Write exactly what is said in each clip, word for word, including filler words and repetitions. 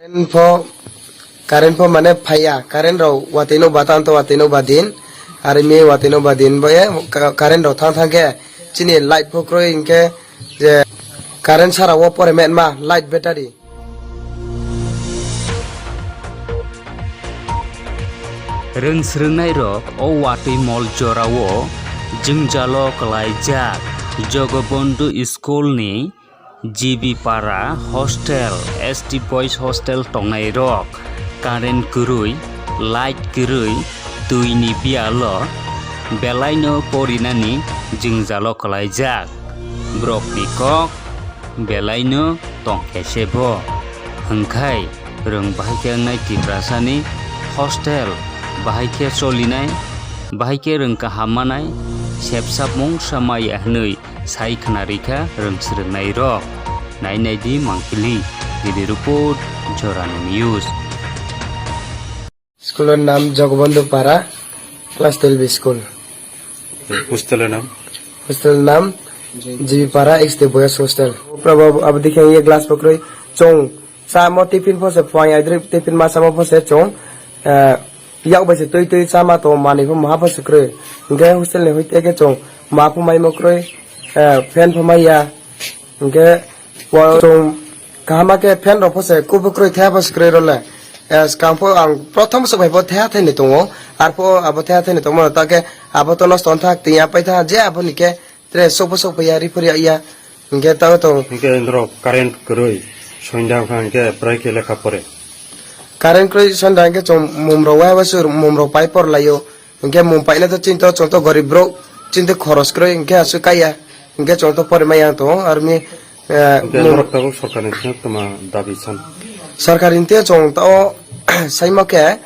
Current pho, current pho mane phaiya, current rok watwi no ba tanto watwi no ba din, arimi watwi no ba din boye, ka-, current rok thang thang khe chini light pho kroi hinkhe je current sara o pore metma light battery. Rwng swrwngnairok o watwi mol jorao jwngjalo kwlaijak. Jogobondhu School ni G B Para hostel, S T Boys hostel tongnairok current kwrwi, light kwrwi, twini biyalo belaino porinani jwngjalo kwlaijak. Borokni kok belaino tongkhe se bo. Hwnkhe rwng bahai khe wngnai Tiprasani hostel bahai khe cholinai, bahai khe rwng kaham manai, sepsap mungsa maya hwnwi sai khna rikha rwng swrwngnairok. Nai nai di mangpili, G B report, Jorani News. School-o nam Jogobondhu Para, class twelve school. Hostel-o nam? Hostel nam G B Para X T Boys Hostel. Prabo abo dikhe ye glass pho kwrwi chwng chamo tiffin pho se phuang ya, tiffin ma chamo pho se chwng, eh, yak bai se twi twi chama to manwi pho maha pho se kwrwi. Hinkhe hostel ni hoite khe chwng ma pho mai mo kwrwi, eh, fan pho mai ya. Hinkhe bo chwng kaham khe fan rok pho se kubui kwrwi thaya pho se kwrwi role. Eh, swkang pho ang prothom swk bai pho thaya thai ni tongo. Arpho abo thaya thai ni tongma ta khe abo to nosto wng thak twi ya pai tha je abo ni khe tre sok pho sok pho ya ri phuri ya. Hinkhe ta tong. Hinkhe norok current kwrwi sonda wngkha hinkhe prai khe lekha pore. Current kwrwi sonda hinkhe chwng mum rok wai wai sur mum rok pai por laio. Hinkhe mum paina to chinto chwng to gorib borok chinto khoros kwrwi hinkhe aswk kaiya hinkhe chwng to pori maya tongo armi, eh, Hinkhe mum- norok tabuk sorkarni thangwi tongma dabi san? Sorkarni thangwi chwng to saimo khe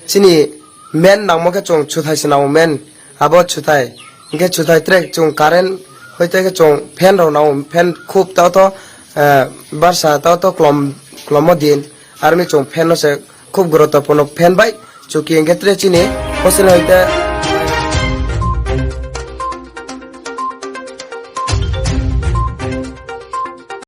chini main nangmo khe chwng chuthai se nango main abo chuthai hinkhe chuthai tre chwng current hoite khe chwng fan rok nango fan khub ta to, eh, barsa ta to klom klommo din. Aroni chwng fan no se khub guruttopurno fan bai chuki hinkhe tre chini hostel hoite